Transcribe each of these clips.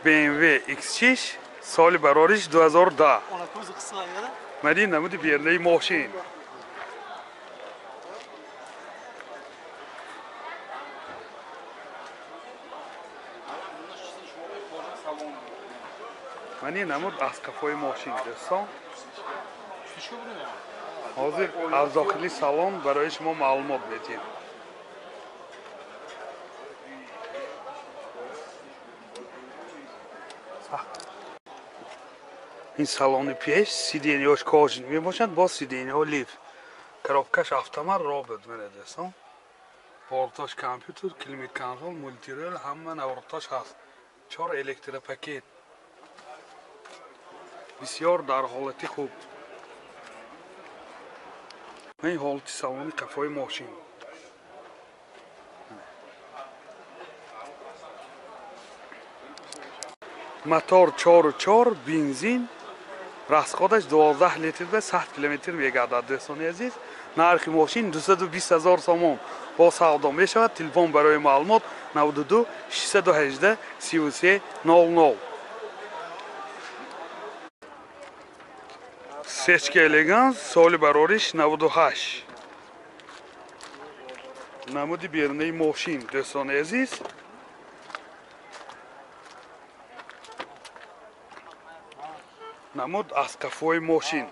BMW X6 соли барориш 2010. Мани намуди бернаи мошин. Мани намуд аз қафои мошин дӯстон. Ҳозир аз дохили салон барои шумо маълумот медиҳем. Ин салони пеш сиденьяш кожин мебошад, боз сиденьяҳо лиф. Коробкаш автомат робот мана дӯстон. Порташ компютер, климат-контрол, мультирел, ҳама навороташ ҳаст. 4 электропакет. Бисёр дар ҳолати хуб. Ин ҳолати салони қафои мошин. Мотор 4.4 бензин, расходаш 12 литр ба 100 километр мегардад. Дӯстони азиз, нархи мошин 220 000 сомон бо савдо мешавад. Телефон барои маълумот 92 618 33 00. Сечка Элеганс соли барориш 98. Намуди берунаи мошин дӯстони азиз. Намуд аз қафои мошин.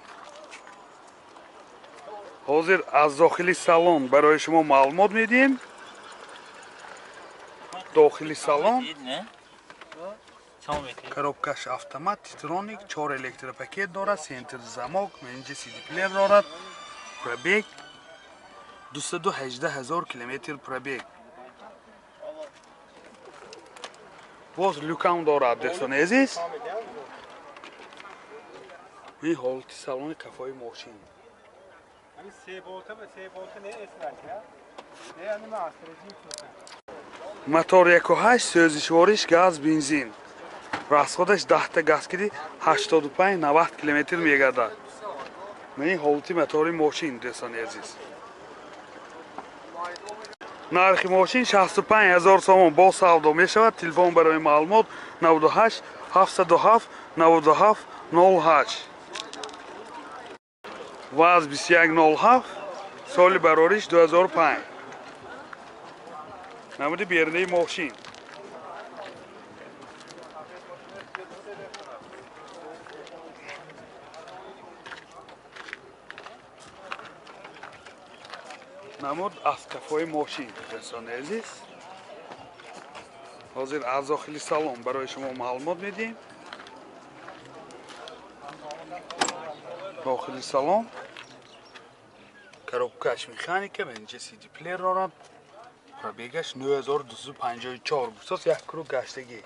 Ҳозир аз дохили салон барои шумо маълумот медиҳем. Дохили салон коробкаш автомат, титроник, 4 электропакет дорад, центр замок, менеҷер CD-плеер дорад. Пробег 218 000 километр пробег. Боз люкам дорад дӯстони азиз. Ин ҳолати салони қафои мошин. Мотор 1.8, сӯзишвориш газ, бензин. Расходаш 10 газ киди 85-90 километр мегардад. Ин ҳолати мотори мошин дӯстони азиз. Нархи мошин 65 000 сомон бо савдо мешавад. Телефон барои маълумот 98 707 97 08. ВАЗ 2107 соли барориш 2005. Намуди берунаи мошин. Намуд аз қафои мошин дӯстони азиз. Ҳозир аз дохили салон барои шумо маълумот медиҳем. Дохили салон коробкаш механика, менеҷер CD-плеер дорад. Пробегаш 9254 гуфтос, як круг гаштагӣ.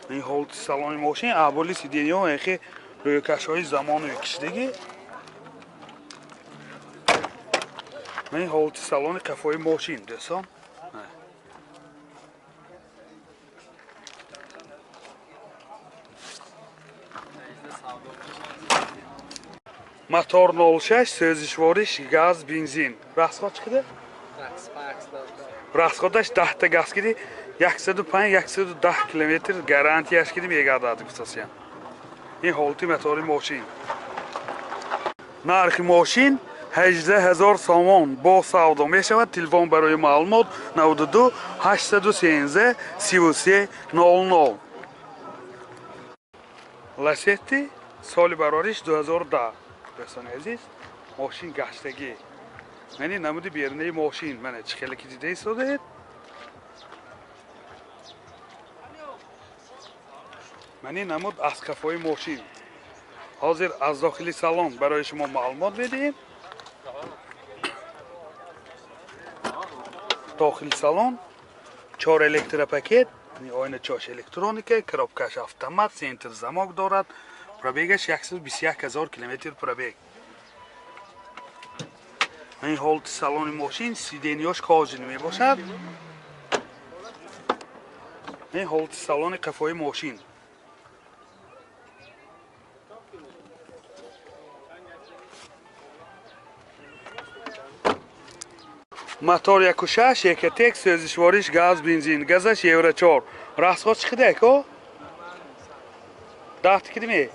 Ин ҳолати салони мошин, аҳволи сиденьяҳо яхе рӯйкашҳои замону кишидагӣ. Ин ҳолати салони қафои мошин дӯстон. Мотор 06, сӯзишвориш газ, бензин. Расход чӣ қадар? Расходаш 10 газ киди 105-110 километр гарантияш киди мегардад гуфтасиям. Ин ҳолати мотори мошин. Нархи мошин 18 000 сомон бо савдо мешавад. Телефон барои маълумот 92 813 33 00. Ласетти соли барориш 2010. Дӯстони азиз, мошин гаштагӣ. Мани намуди берунаи мошин. Мана чӣ хеле ки дида истодаед. Мани намуд аз қафои мошин. Ҳозир аз дохили салон барои шумо маълумот медиҳем. Дохили салон 4 электропакет, оина чош электроника, коробкаш автомат, центр замок дорад. Пробегаш 121 000 километр пробег. Ин ҳолати салони мошин, сиденьяш кожин мебошад. Ин ҳолати салони қафои мошин. Мотор 1.6, Экотек, сӯзишвориш газ, бензин, газаш Евро 4. Расход чӣ қадар, ако? 10 километр.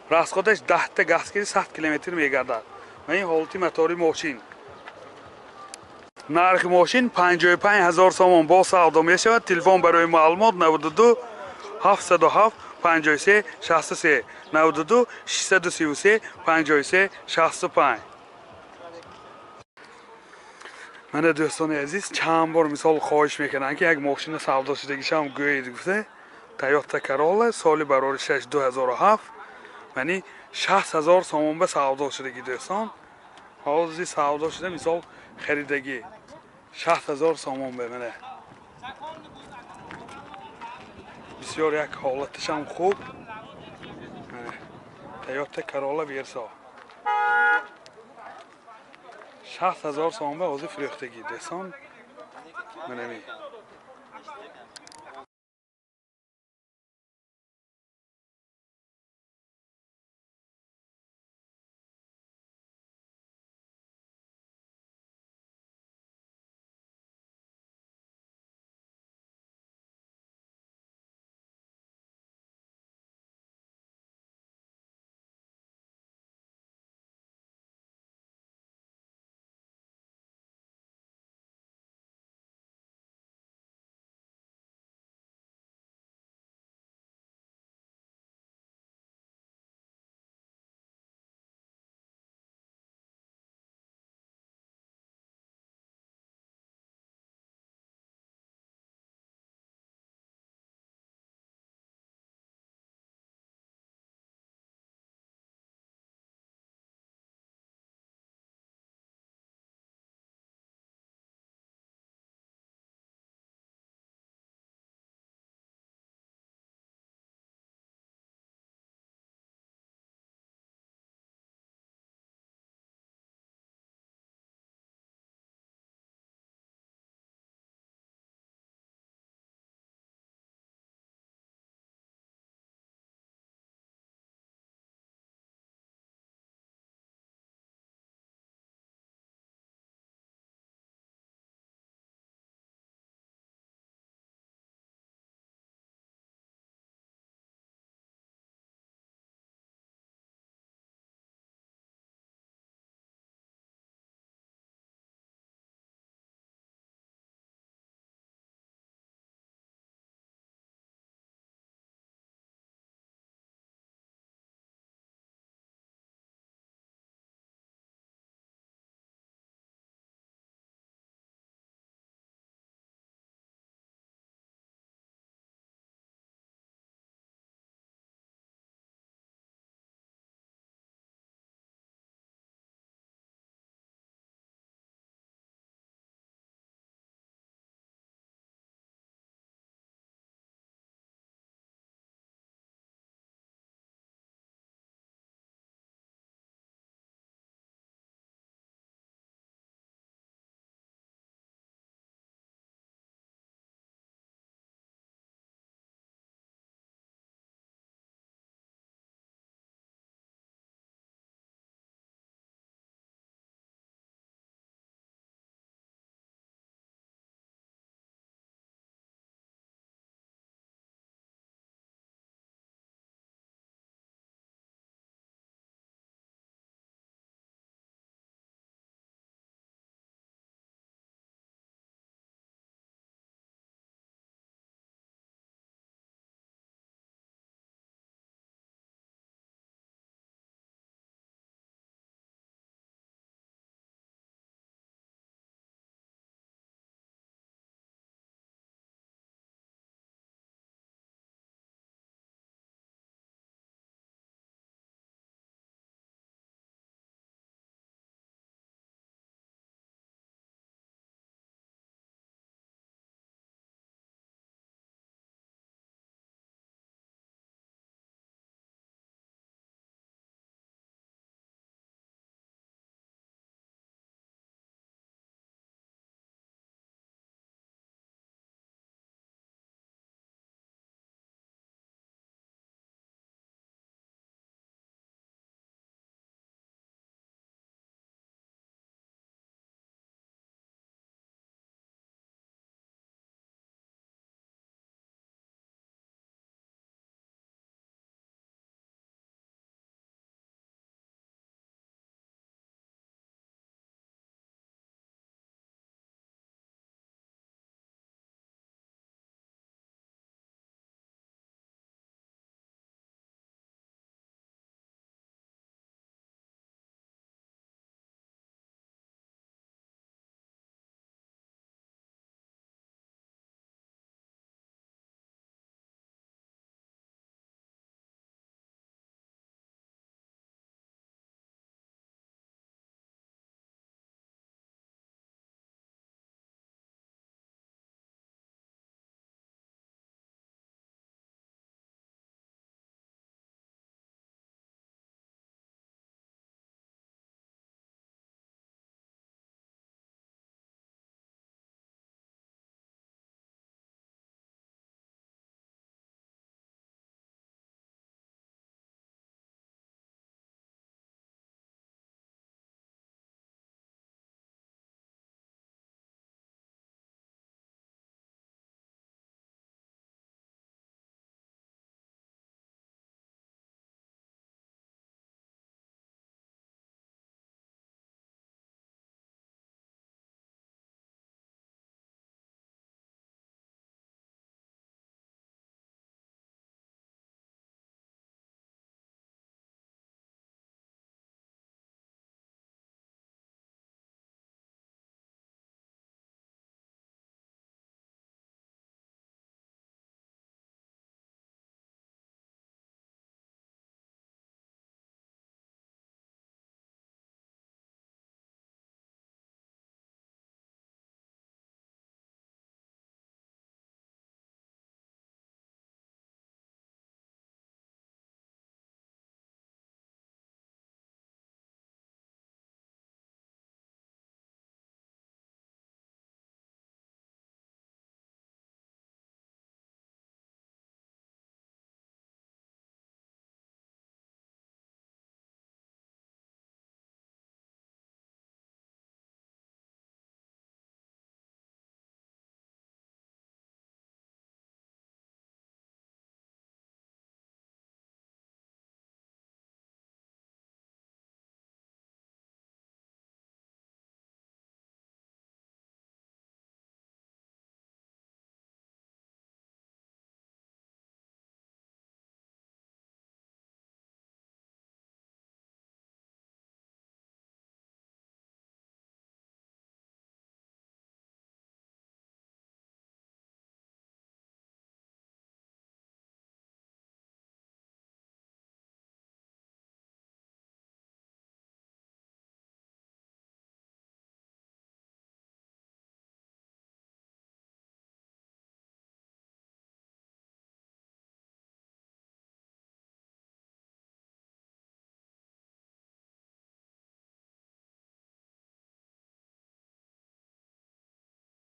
Расходаш 10 та газ киди 100 километр мегардад. Ва ин ҳолати мотори мошин. Нархи мошин 55 ҳазор сомон бо савдо мешавад. Телефон барои маълумот 92 707 53 63 92 633 53 65. Мана дӯстони азиз, чанд бор мисол хоҳиш мекунанд, ки як мошина савдо шудагишам гӯед гуфта. Toyota Corolla соли барори 6 2007, яъне 60 ҳазор сомон ба савдо шудаги дӯстон. Ҳозир савдо шуда, мисол харидагӣ 60 ҳазор сомон ба. Мана бисёр як ҳолаташам хуб. Toyota Corolla Versa 60 ҳазор сомон ба ҳозир фурӯхтагӣ дӯстон. Манами